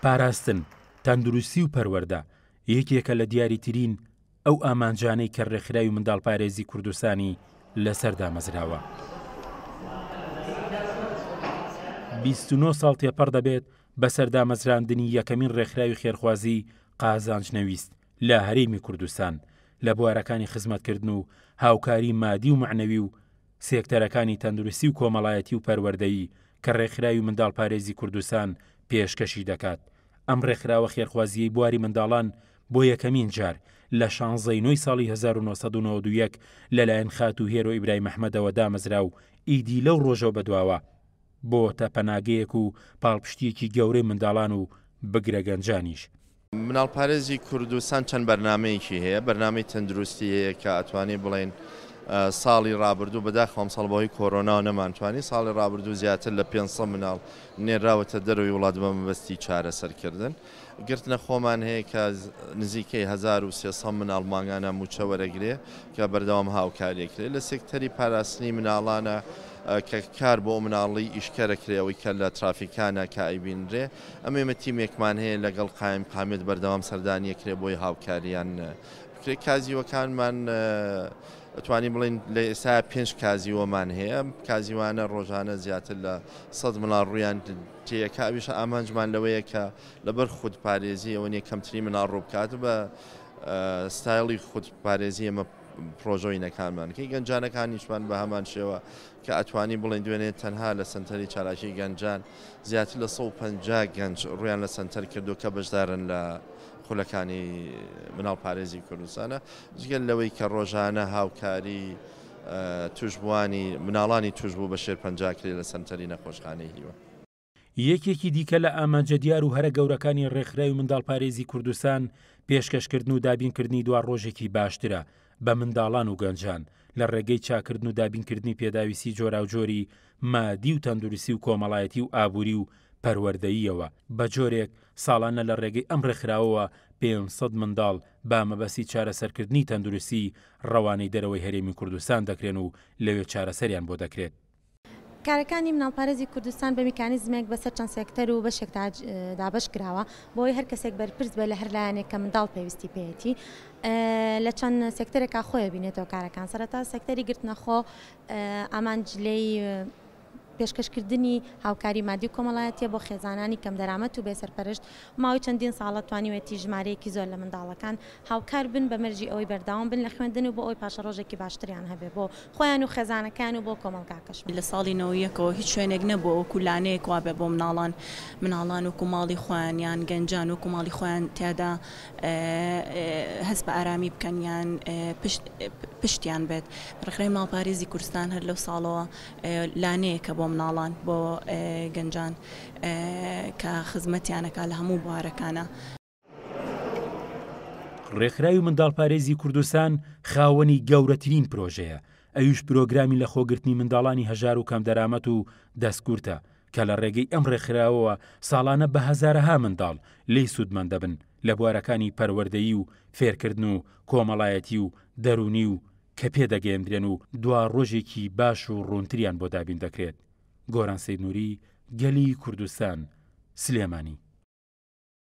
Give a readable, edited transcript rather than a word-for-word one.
پاراستن، تەندروستی و پەروەردە، یەکێکە لە دیاریترین ئەو ئامانجانەی کە ڕێکخراوی منداڵپارێزی کوردستانی لەسەر دامەزراوە. 29 ساڵ تێپەڕ دەبێت بەسەر دامەزراندنی یەکەمین ڕێکخراوی خێرخوازی قازانج نەویست لە هەرێمی کوردستان لە بوارەکانی خزمەتکردن و هاوکاری مادی و مەعنەوی و سێکتەرەکانی تەندروستی و کۆمەڵایەتی و پەروەردەیی کە ڕێکخراوی منداڵپارێزی کوردستان پێشکەشی دەکات. ئەم ڕێکخراوە خێرخوازییەی بواری منداڵان بۆ یەکەمین جار لە شانزە ی نۆی ساڵی 1991 لەلایەن خاتوو هێرۆ ئیبراهیم ئەحمەدەوە دامەزرا و ئیدی لەو ڕۆژەوە بەدواوە بۆتە پەناگەیەک و پاڵپشتییەکی گەورەی منداڵان و بگرە گەنجانیش. مناڵپارێزی کوردستان چەند بەرنامەیەکی هەیە، بەرنامەی تەندروستی هەیە کە ئەتوانین بڵێین ساڵی ڕابردوو بەداخەوە ئەمساڵ بەهۆی کۆرۆناوە نەمانتوانی، ساڵی ڕابردوو زیاتر لە 500 مناڵ نێراوەتە دەرەوەی وڵات بە مەبەستی چارەسەرکردن. گرتنە خۆمان هەیە کە نزیکەی 1300 مناڵ مانگانە مووچە وەرەگرێ کە بەردەوام هاوکاریەکرێ. لە سێکتەری پاراستنی مناڵانە کە کار بۆ مناڵی ئیشکەرەکرێ ئەوەی کە لە ترافیکانە کە ئەیبینرێ ئەم ئێمە تیمێکمان هەیە لەگەڵ قایمقامیەت بەردەوام سەردانی ئەکرێ بۆی هاوکاریان بکرێت کازیوەکانمان ئەتوانین بڵێین لە ئێستا پێنج کازیوەمان هەیە کازیوانە ڕۆژانە زیاتر لە سەد مناڵ ڕویان تێیەکە ئەویش ئامانجمان لەوەیە کە لەبەر خودپارێزی ئەوە نیە کەمترین مناڵ ڕوو بکات بە ستایڵی خودپارێزی ئێمە پرۆژۆینەکانمان کەی گەنجانەکانیشمان بە هەمان شێوە کە ئەتوانین بڵێین دوێنێ تەنها لە سەنتەری چالاکی گەنجان زیاتر لە 150 گەنج ڕوویان لە سەنتەر کردو کە بەشدارن لە خولەکانی مناڵپارێزی کوردستانە جگەل لەوەی کە ڕۆژانە هاوکاری توشبووانی مناڵانی توشبوو بە شێرپەنجە کرێ لە سەنتەری نەخۆشخانەی هیوا. یەکێکی دیکە لە ئامانجە دیار و هەرە گەورەکانی ڕێکخراوی منداڵپارێزی کوردستان پێشکەشکردن و دابینکردنی دواڕۆژێکی باشترە بە منداڵان و گەنجان لە ڕێگەی چاکردن و دابینکردنی پێداویستی جۆراوجۆری مادی و تەندروستی و کۆمەڵایەتی و ئابووری و پەروەردەییەوە بە جۆرێک ساڵانە لە ڕێگەی ئەم ڕێکخراوەوە 500 منداڵ بە مەبەستی چارەسەرکردنی تەندروستی ڕەوانەی دەرەوەی هەرێمی کوردستان دەکرێن و لەوێ چارەسەریان بۆ دەکرێت. کارەکانی مناڵپارێزی کوردستان بە میکانیزمێک بەسەر چەند سێکتەر و بەشێکدا دابەش کراوە بۆی هەر کەسێک بەرپرس بێت لە هەر لایەنێک کە منداڵ پێویستی پێیەتی لە چەند سێکتەرێکا خۆی بینێتەوە کارەکان سەرەتا سێکتەری گرتنەخۆ ئامانج لێی پێشکەشکردنی هاوکاری مادی و کۆمەڵایەتیە بۆ خێزانانی کەمدەرامەت و بێسەرپەرشت ماوەی چەندین ساڵە توانیوێتی ژمارەیەکی زۆر لە منداڵەکان هاوکار بن بە مەرجی ئەوەی بەردەوام بن لە خوێندن و بۆ ئەوەی پاشەڕۆژێکی باشتریان هەبێ بۆ خۆیان و خێزانەکەیان و بۆ کۆمەڵگاکەشمان. لە ساڵی نەوەیەکەوە هیچ شوێنێک نەبووە وەکو لانەیەک وابێ بۆ مناڵان، مناڵان وەکو ماڵی خۆیان یان گەنجان وەکو ماڵی خۆیان تیادا هەست بە ئارامی بکەن یان پشت پشتیان بێت. ڕێکخراوی ماڵپارێزی کوردستان هەر لەو ساڵەوە لانەیەکە بۆ مناڵان بۆ گەنجان کە خزمەتیان ئەکا لە هەموو بوارەکانا. ڕێکخراوی منداڵپارێزی کوردستان خاوەنی گەورەترین پرۆژەیە، ئەویش پرۆگرامی لەخۆگرتنی منداڵانی هەژار و کەمدەرامەت و دەستکورتە، کە لە ڕێگەی ئەم ڕێکخراوەوە ساڵانە بە هەزارەها منداڵ لێی سوودمەند دەبن لە بوارەکانی پەروەردەیی و فێرکردن و کۆمەڵایەتی و دەروونی و کە پێدەگەیەندرێن و دواڕۆژێکی باش و ڕوونتریان بۆ دابین دەکرێت. گۆران سەیدنوری، گەلی کوردستان، سلێمانی.